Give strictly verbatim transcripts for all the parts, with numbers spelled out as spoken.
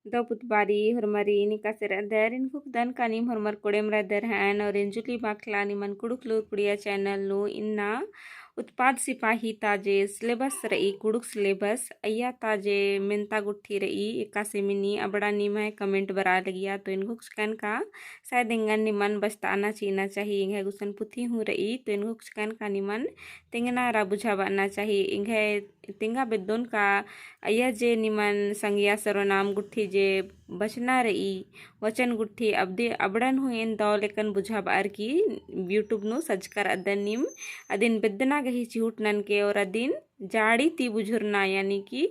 दव पुत बारी होरमारिन एकासे रअदर, एन घोखदन का नीम होरमर कोड़ेम रअदर हएन और एन जुली बाखला निमन कुँड़ुख़ लूर कुड़िया channel नू इन्ना उत्पाद सिपाही ता जे syllabus रई, कुँड़ुख़ syllabus, अइय्या ता जे मेन्ता गुट्ठी रई, एकासे मिनी अबड़ा निम्है comment बरआ लगिया, तो एन घोखचकन का शायद एंगन निमन बचतअना चिअना चाही, एंग्है गुसन पुथी हूँ रई, तो एन घोखचकन का निमन तेंगना अरा बुझाबअना चाही, एंग्है तेंगा बेद्दोन का अइय्या जे निमन संगिया सर्वनाम गुट्ठी जे बचना रई, वचन गुट्ठी अबदे अबड़न हूँ एन दव लेकन बुझाबअर की YouTube नू सज्जकर अदन नीम अदिन बेद्दना गही चिहुट ननके और अदिन जाड़ी ती बुझुरना यानी कि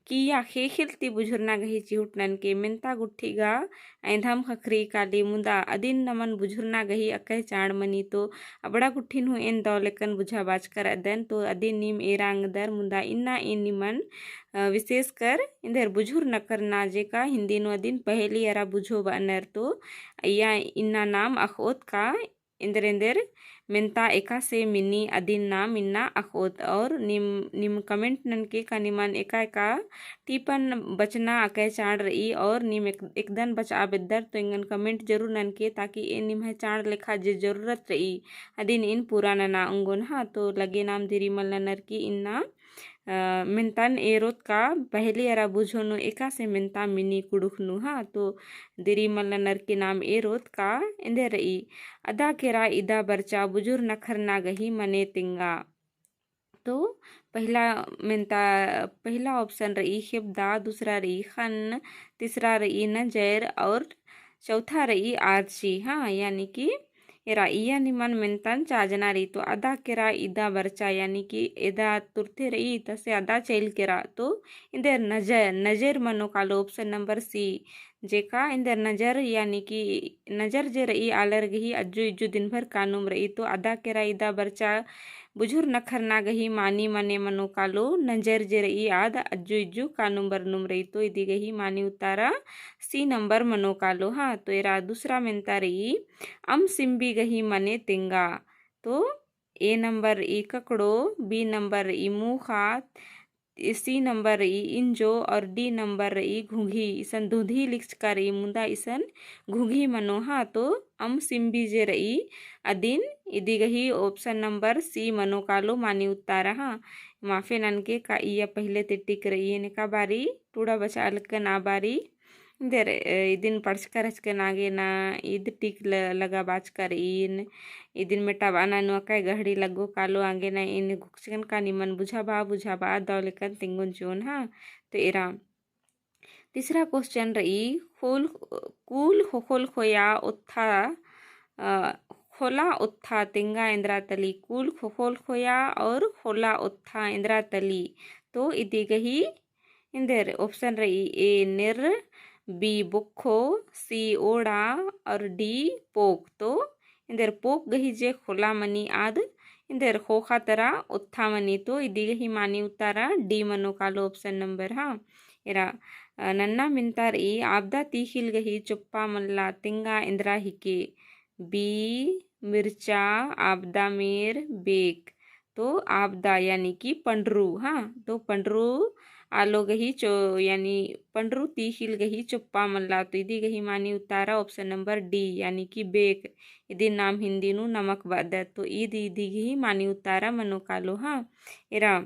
किया ख़ेख़ेल ती बुझुरना गही चिहुट ननके मेन्ता गुट्ठी गा ऐंधम ख़क्खरी काली मुदा अदिन नमन बुझुरना गही अकय चाड़ मनी तो अबड़ा गुट्ठिन हूँ एन दव लेकन बुझाबाचकर अदन तो अदिन नीम एरा अंगदर मुदा इन्ना एन निमन, अ, विशेषकर एन्देर बुझुर नखरना जेका हिन्दी नू अदिन पहेली अरा बुझो बअनर तो अइय्या इन्ना नाम अख़ओत का एन्देर एन्देर मेन्ता एकासे मिनी अदिन नाम इन्ना अख़ओत और नीम, नीम comment ननके का निमन एका एका टीपन बचना अकय चाड़ रई और नीम एक, एकदन बचआ बेद्दर तो एंगन comment जरूर ननके ताकि एन निम्है चाड़ लेखा जे जरूरत रई अदिन एन पूरा नना ओंगोन। हाँ, तो लगे नाम दिरी मल ननर की इन्ना अ, मेन्तन एरोत का पहेली अरा बुझो नू एकासे मेन्ता मिनी कुँड़ुख़ नू। हाँ, तो दिरी मल ननर की नाम एरोत का एन्देर रई। अदा केरा इदा बरचा बुझुर नखरना गही मने तेंगा। तो पहला मेन्ता, पहला option रई ख़ेबदा, दूसरा रई ख़न्न, तीसरा रई नजर और चौथा रई आरची। हाँ, यानी कि एरा इय्या निमन मेन्तन चाजना रई तो अदा केरा इदा बरचा यानी कि एदा तुरते रई तसे अदा चइल केरा तो एन्देर नजर, नजर मनो कालो option number C। जेका एन्देर नजर यानी कि नजर जे रई आलर गही अज्जु इज्जु दिन भर कानुम रई तो अदा केरा इदा बरचा बुझुर नखरना गही मानी मने मनो कालो नजर जे रई आद अज्जु इज्जु कानुम बरनुम रई तो इदी गही मानी उत्तारा C number मनो कालो। हाँ, तो एरा दूसरा मेन्ता रई अम सिम्बी गही मने तेंगा। तो A number रई ककड़ो, B number रई मूखा, C number रई इंजो और D number रई घुघी। इसन धुंधी लिखचका रई मुदा इसन घुघी मनो। हाँ, तो अम सिम्बी जे रई अदिन इदी गही option number C मनो कालो मानी उत्तारा। हाँ, माफे ननके का इय्या पहले ती tick रई एन एका बारी टूड़ा बचआ लक्कन आ बारी। एन्देर, अ, इदिन पढ़चका रहचकन आगे ना, ईद tick ल-, लगाबाचका रई एन, इदिन मेटाबअना नू अकय गहड़ी लग्गो कालो आगे ना, एन घोखचकन का निमन बुझाबआ, बुझाबआ दव लेकन तेंगोन चिओन। हाँ, तो एरा तीसरा question रई, कूल, कूल ख़ोख़ोल ख़ोया ओत्था, अ, ख़ोला ओत्था तेंगा एन्दरा तली, कूल ख़ोख़ोल ख़ोया और ख़ोला ओत्था एन्दरा तली। तो इदी गही एन्देर option रई A नेर्र, B बोक्खो, C ओड़ा और D पोक। तो एन्देर पोक गही जे ख़ोला मनी आद एन्देर ख़ोख़ा तरा ओत्था मनी। तो इदी गही मानी उत्तारा D मनो कालो option number। हाँ, एरा, अ, नन्ना मेन्ता रई आबदा तीख़िल गही चोप्पा मल्ला तेंगा एन्दरा हिके। B मिर्चा, आबदा मेर, बेक। तो आबदा यानी कि पंडरू। हाँ, तो पंडरू आलो गही चो-, यानी पंडरू तीख़िल गही चोप्पा मल्ला। तो इदी गही मानी उत्तारा option number D यानी कि बेक। इदी नाम हिन्दी नू नमक बअदत। तो इदी, इदी गही मानी उत्तारा मनो कालो। हाँ, एरा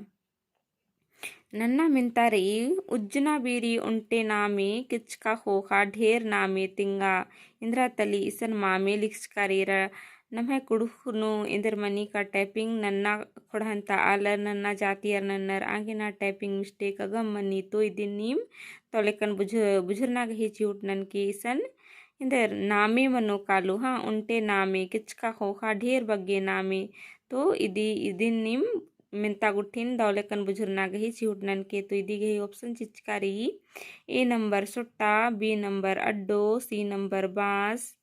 नन्ना मेन्ता रई उज्जना बीरी ओन्टे नामे किचका ख़ोख़ा ढेर नामे तेंगा। एन्दरा तली इसन मामे लिखचका रई। एरा नम्है कुँड़ुख़ नू एन्देर मनी का typing नन्ना ख़ोंड़हन ता आलर, नन्ना जातियर नन्नर आगे ना typing mistake अगम मनी। तो इदिन नीम दव लेकन बुझ-, बुझुरना गही चिहुट ननके इसन एन्देर नामे मनो कालो। हाँ, ओन्टे नामे किचका ख़ोख़ा ढेर बग्गे नामे। तो इदी, इदिन नीम मेन्ता गुट्ठिन दव लेकन बुझुरना गही चिहुट ननके। तो इदी गही option चिचका रई A number सोट्टा, B number अड्डो, C number बाँस,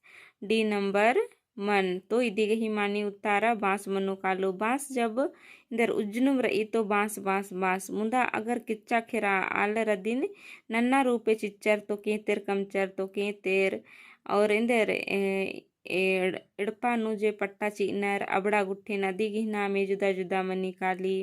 D number मन। तो इदी गही मानी उत्तारा बाँस मनो कालो। बाँस जब एन्देर उज्जनुम रई तो बाँस, बाँस, बाँस। मुदा अगर किच्चा खेरा आलर अदिन नन्ना रूपे चिच्चर तो केतेर कमचर तो केतेर और एन्देर, ए, एड़-, एड़पा नू जे पट्टा चिअनर अबड़ा गुट्ठिन अदी गही नामे जुदा जुदा मनी काली।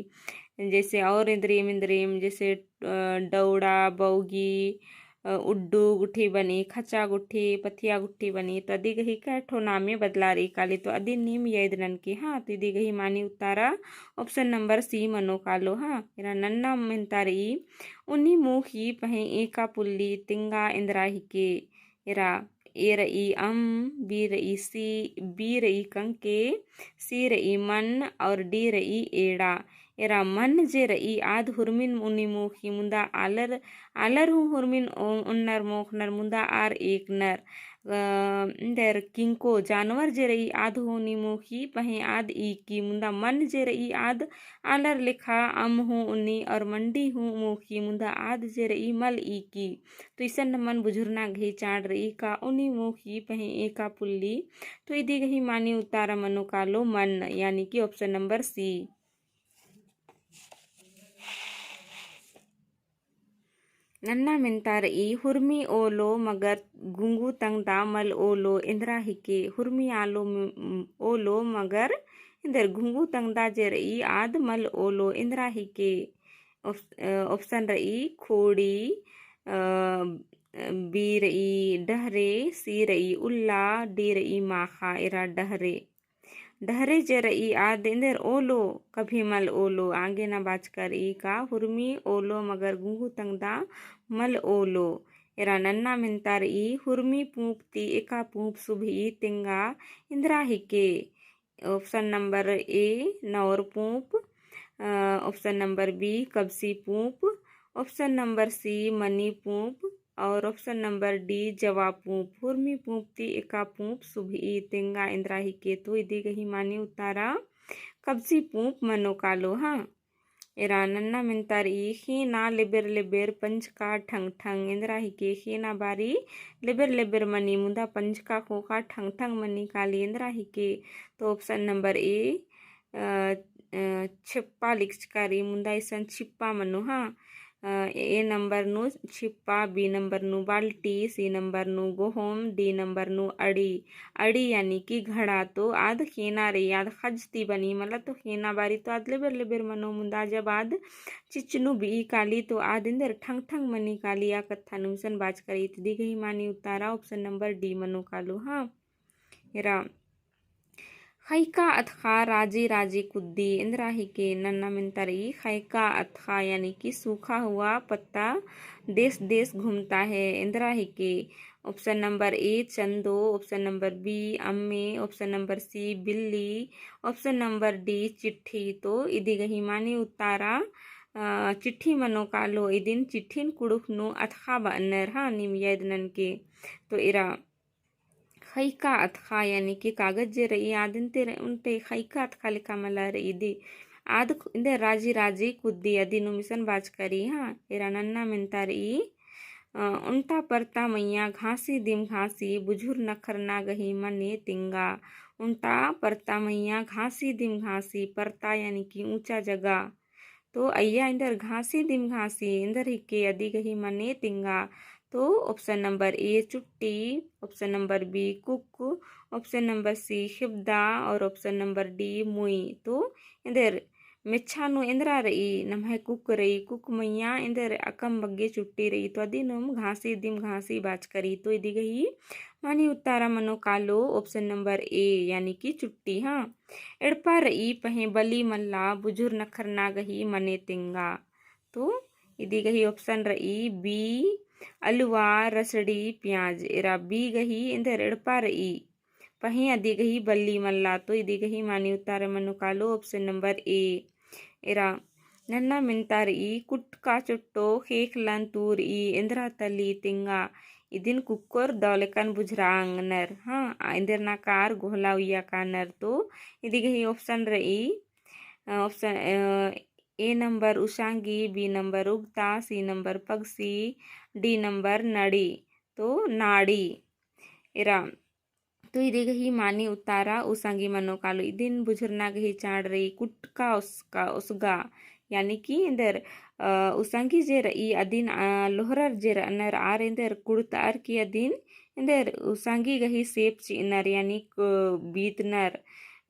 जैसे और इन्द्रिम इन्द्रिम जैसे, अ, डौड़ा, बौगी, अ, उड्डू गुट्ठी बनी, खचा गुट्ठी, पथिया गुट्ठी बनी, तो अदी गही कै ठो नामे बदला रई काली, तो अदिन नीम याद ननके, हाँ, तो इदी गही मानी उत्तारा option number C मनो कालो, हाँ। एरा नन्ना मेन्ता रई, उन्नी मोख़ी पहें एका पुल्ली तेंगा एन्दरा हिके, एरा A रई अम, B रई सी, B रई कंके, C रई मन और D रई एड़ा। एरा मन जे रई आद हुरमिन उन्नी मोख़ी मुन्दा आलर, आलर हूँ हुरमिन ओ-, ओन्नर मोख़नर मुन्दा आर एकनर। अ, एन्देर किंको जानवर जे रई आद हूँ उन्नी मोख़ी पहें आद ईकी मुन्दा मन जे रई आद आलर लेखा अम हूँ उन्नी और मंडी हूँ मोख़ी मुन्दा आद जे रई मल ईकी। तो इसन नमन बुझुरना गही चाड़ रई का उन्नी मोख़ी पहें एका पुल्ली। तो इदी गही मानी उत्तारा मनो कालो मन, यानी कि option number C। नन्ना मेन्ता रई, हुरमी ओलो मगर गुंगु तंगदा मल ओलो एन्दरा हिके। हुरमी आलो म-, ओलो मगर एन्देर गुंगु तंगदा जे रई आद मल ओलो एन्दरा हिके। ऑप-, अ, option रई खोड़ी, अ, B रई डहरे, C रई उल्ला, D रई माखा। एरा डहरे, डहरे जे रई आद एन्देर ओलो, कभी मल ओलो। आगे ना बाचका रई का हुरमी ओलो मगर गुंगु तंगदा मल ओलो। एरा नन्ना मेन्ता रई, हुरमी पूंप ती एका पूंप सुभई तेंगा एन्दरा हिके। Option number A नौर पूंप, अ, option number B कबसी पूंप, option number C मनी पूंप और option number D जवा पूंप। हुरमी पूंप ती एका पूंप सुभई तेंगा एन्दरा हिके। तो इदी गही मानी उत्तारा कबसी पूंप मनो कालो, हाँ। एरा नन्ना मेन्ता रई, ख़ेना लेबेर लेबेर पंजका ठंग ठंग एन्दरा हिके। ख़ेना बारी लेबेर लेबेर मनी मुन्दा पंजका ख़ोख़ा ठंग ठंग मनी काली एन्दरा हिके। तो option number A, अ, अ, छिप्पा लिखचका रई मुन्दा इसन छिप्पा मनो, हाँ। अ, A number नू छिप्पा, B number नू बाल्टी, C number नू गोहोम, D number नू अड़ी। अड़ी यानी कि घड़ा। तो आद ख़ेना रई, आद ख़ज्ज ती बनी, मला तो ख़ेना बारी तो आद लेबेर लेबेर मनो मुन्दा जब आद चिच्चनू बिई काली तो आद एन्देर ठंग ठंग मनी काली। आ कत्था नू इसन बाचका रई। इदी गही मानी उत्तारा option number D मनो कालो, हाँ। एरा ख़ैका अतख़ा राजी राजी कुद्दी एन्दरा हिके। नन्ना मेन्ता रई, ख़ैका अतख़ा यानी कि सूखा हुआ पत्ता देश देश घूमता है एन्दरा हिके। Option number A चंदो, option number B अम्मे, option number C बिल्ली, option number D चिट्ठी। तो इदी गही मानी उत्तारा, अ, चिट्ठी मनो कालो। इदिन चिट्ठिन कुँड़ुख़ नू अतख़ा बअनर, हाँ, नीम याद ननके। तो एरा ख़ैका अतख़ा यानी कि कागज जे रई आद एन्देर ओन्टे ख़ैका अतख़ा लेखा मला रई। इदी आद एन्देर राजी राजी कुद्दी अदिनुम इसन बाचका रई, हाँ। एरा नन्ना मेन्ता रई, अ, ओन्टा परता मइय्याँ घासी दिम घासी बुझुर नखरना गही मने तेंगा। ओन्टा परता मइय्याँ घासी दिम घासी, परता यानी कि ऊँचा जगह। तो अइय्या एन्देर घासी दिम घासी एन्देर हिके अदी गही मने तेंगा। तो option number A चुट्टी, option number B कुक, option number C ख़िबदा और option number D मुई। तो एन्देर मेच्छा नू एन्दरा रई, नम्है कुक रई, कुक मइय्याँ एन्देर अकम बग्गे चुट्टी रई। तो अदिनुम घासी दिम घासी बाचका रई। तो इदी गही मानी उत्तारा मनो कालो option number A यानी कि चुट्टी, हाँ। एड़पा रई पहें बली मल्ला बुझुर नखरना गही मने तेंगा। तो इदी गही option रई B अलुवा रसड़ी प्याज। एरा B गही एन्देर एड़पा रई पहें अदी गही बली मल्ला। तो इदी गही मानी उत्तारा मनो कालो option number A। एरा नन्ना मेन्ता रई कुटका चोट्टो ख़ेख़लन तू रई एन्दरा तली तेंगा। इदिन कुक्कोर दौलेकन बुझुरा अंगनर, हाँ, आ एन्देर नाकार गोहला उइया कानर। तो इदी गही option रई, अ, option, अ, A number उसांगी, B number उगता, C number पगसी, D number नड़ी। तो नाड़ी। एरा तो इदी गही मानी उत्तारा उसांगी मनो कालो। इदिन बुझुरना गही चाड़ रई कुटका उसका, उसगा, यानी कि एन्देर, अ, उसांगी जे रई अदिन, अ, लोहरर जे रअनर आर एन्देर कुड़तअर की अदिन एन्देर उसांगी गही सेप चिअनर, यानी क-, बीतनर,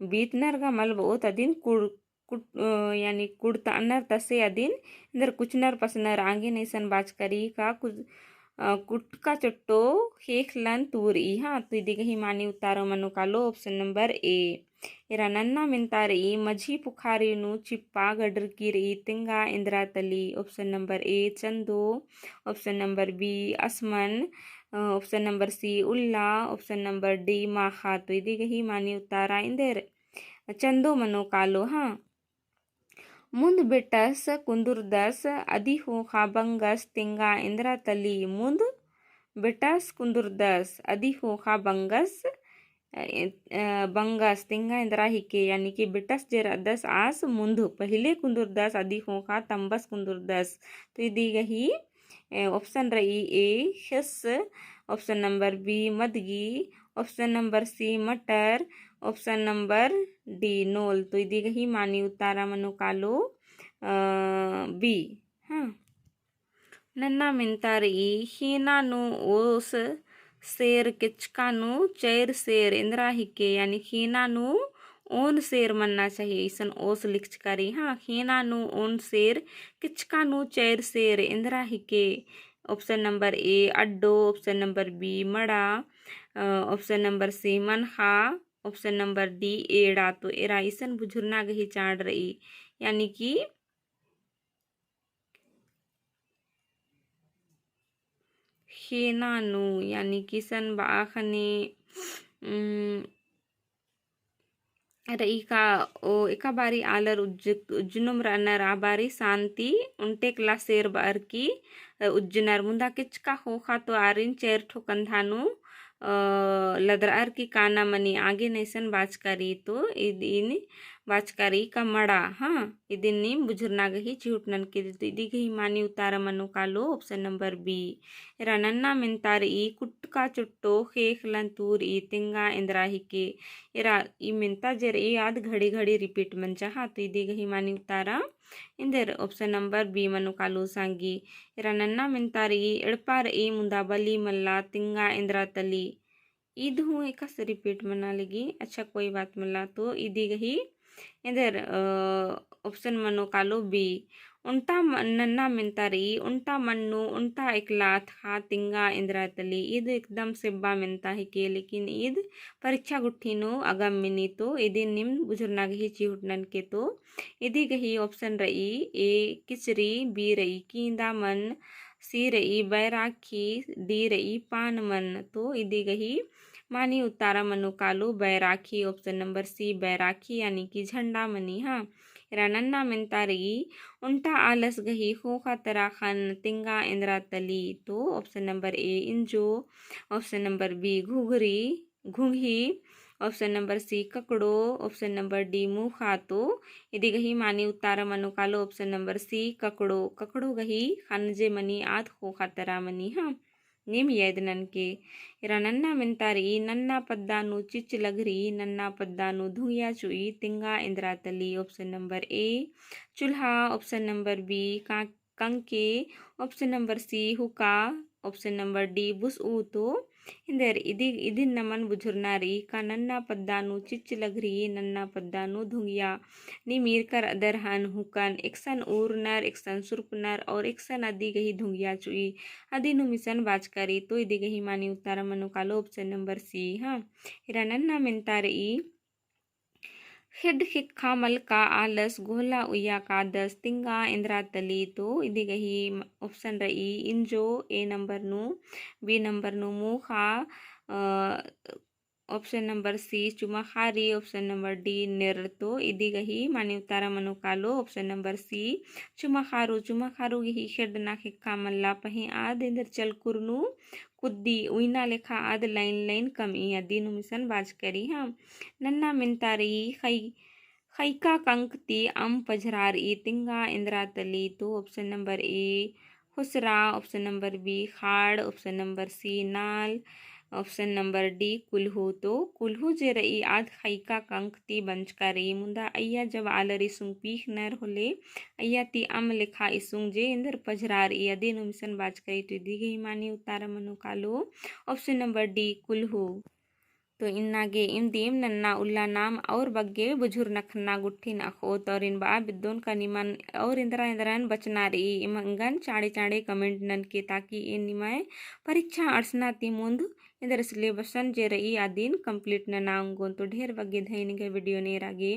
बीतनर गा मल बओत अदिन कुड़-, कुट-, अ, यानी कुड़तअनर तसे अदिन एन्देर कुचनर पसनर आंगे नैसन बाचका रई का कुच-, अ, कुटका चोट्टो ख़ेख़लन तू र'ई। हाँ, तो इदी गही मानी उत्तारा मनो कालो option number A। एरा नन्ना मेन्ता र'ई, मझी पुखारी नू चिप्पा गडरकी र'ई, तेंगा एन्दरा तली। Option number A चंदो, option number B असमन, अ, option number C उल्ला, option number D माख़ा। तो इदी गही मानी उत्तारा एन्देर चंदो मनो कालो। हाँ। मुन्द बेटस कुन्दुरदस अदी ख़ोख़ा बंगस, तेंगा एन्दरा तली। मुन्द बेटस कुन्दुरदस अदी ख़ोख़ा बंगस, अ, अ, बंगस, तेंगा एन्दरा हिके, यानी कि बेटस जे र'अदस आस मुन्द पहिले कुन्दुरदस अदी ख़ोख़ा तम्बस कुन्दुरदस। तो इदी गही ए, option र'ई A ख़ेस, option number B मदगी, option number C मटर, option number D नोल। तो इदी गही मानी उत्तारा मनो कालो, अ, B। हाँ। नन्ना मेन्ता र'ई, ख़ेना नू ओस सेर केचका नू चैर सेर एन्दरा हिके, यानी ख़ेना नू ओन सेर मन्ना चाहिए, इसन ओस लिखचका र'ई। हाँ, ख़ेना नू ओन सेर केचका नू चैर सेर एन्दरा हिके। Option number A अड्डो, option number B मड़ा, अ, option number C मनख़ा, option number D एड़ा। तो एरा इसन बुझुरना गही चाड़ र'ई, यानी कि ख़ेना नू, यानी कि इसन ब'आ ख़ने, उम, र'ई का ओ एका बारी आलर उज्ज-, उज्जनुम र'अनर आ बारी शांति ओन्टे एकला सेर ब'अर की, अ, उज्जनर मुन्दा केचका ख़ोख़ा तो आरिन चैर ठो कंधा नू, अ, लदर'अर की काना मनी आगे नैसन बाचका र'ई। तो इदिन बाचका र'ई का मड़ा। हाँ, इदिन नीम बुझुरना गही चिहुट ननके। तो इदी गही मानी उत्तारा मनो कालो option number B। एरा नन्ना मेन्ता र'ई, कुटका चोट्टो ख़ेख़लन तू र'ई, तेंगा एन्दरा हिके। एरा ई मेन्ता जे र'ई आद घड़ी घड़ी repeat मंजा। हाँ, तो इदी गही मानी उत्तारा एन्देर option number B मनो कालो संगी। एरा नन्ना मेन्ता र'ई, एड़पा र'ई मुन्दा बली मल्ला, तेंगा एन्दरा तली। ईद हूँ एकासे repeat मना लगी। अच्छा, कोई बात मल्ला। तो इदी गही एन्देर, अ, option मनो कालो B। ओन्टा म-, नन्ना मेन्ता र'ई, ओन्टा मन्नू, ओन्टा एकला अतख़ा, तेंगा एन्दरा तली। ईद एकदम सेब्बा मेन्ता हिके, लेकिन ईद परीक्षा गुट्ठी नू अगम मिनी। तो इदिन नीम बुझुरना गही चिहुट ननके। तो इदी गही option र'ई, A किचरी, B र'ई कींदा मन, C र'ई बैराखी, D र'ई पान मन। तो इदी गही मानी उत्तारा मनो कालो बैराखी, option number C बैराखी, यानी कि झंडा मनी। हाँ, एरा नन्ना मेन्ता र'ई, ओन्टा आलस गही ख़ोख़ा तरा ख़न, तेंगा एन्दरा तली। तो option number A इंजो, option number B घुघरी, घुंघी, option number C ककड़ो, option number D मूख़ा। तो इदी गही मानी उत्तारा मनो कालो option number C ककड़ो। ककड़ो गही ख़न जे मनी आद ख़ोख़ा तरा मनी। हाँ, नीम याद ननके। एरा नन्ना मेन्ता र'ई, नन्ना पद्दा नू चिच्च लगरी, नन्ना पद्दा नू धुंगिया चुई, तेंगा एन्दरा तली। Option number A चुल्हा, option number B का कंके, option number C हुका, option number D बुसऊ। तो एन्देर इदी, इदिन नमन बुझुरना र'ई का नन्ना पद्दा नू चिच्च लगरी, नन्ना पद्दा नू धुंगिया। नीम ईरकर अदर हन हुकन एकसन उरनर, एकसन सुरपनर और एकसन अदी गही धुंगिया चुई। अदिनुम इसन बाचका र'ई। तो इदी गही मानी उत्तारा मनो कालो option number C। हाँ, एरा नन्ना मेन्ता र'ई, ख़ेड्ड ख़ेक्खा मलका आलस गोहला उइया कादस, तेंगा एन्दरा तली। तो इदी गही म-, option र'ई इंजो, A number नू, B number नू मूख़ा, अ, option number C चुमाख़ारी, option number D नेर। तो इदी गही मानी उत्तारा मनो कालो option number C चुमाख़ारू। चुमाख़ारू गही ख़ेड्ड ना ख़ेक्खा मल्ला, पहें आद एन्देर चलकुर नू कुद्दी उइना लेखा आद line line कमई। अदिनुम इसन बाचका र'ई। हाँ, नन्ना मेन्ता र'ई, ख़ई-, ख़इका कंक ती अम्म पझरार'ई, तेंगा एन्दरा तली। तो option number A ख़ुसरा, option number B ख़ाड़, option number C नाल, option number D कुल्हू। तो कुल्हू जे र'ई आद ख़इका कंक ती बंचका र'ई। मुन्दा अइया जब आलर इसुंग पीख़नर होले, अइया ती अम्म लेखा इसुंग जे एन्देर पझरार'ई, अदिनुम इसन बाचका र'ई। तो इदी गही मानी उत्तारा मनो कालो option number D कुल्हू। तो इन्ना गे इम दिम नन्ना उल्ला नाम और बग्गे बुझुर नखन्ना गुट्ठिन अख़ोत और इन बआ बिद्दोन का निमन और इन्द्रा इन्द्रन बचना रई। इम एंगन चाँड़े चाँड़े comment ननके ताकि एन निमाय परीक्षा अंड़सना ती मुन्द एन्देर syllabus जे रई अदिन complete नना ओंगोन। तो ढेर बग्गे धैन गे video नू एरा गे।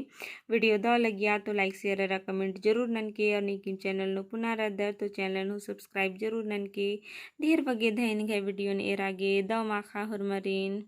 Video दव लगिया तो like share अरा comment जरूर ननके और नीकिम channel नू पुना रअदर तो channel नू subscribe जरूर ननके। ढेर बग्गे धैन गे video नू एरा गे। दव माखा होरमारिन।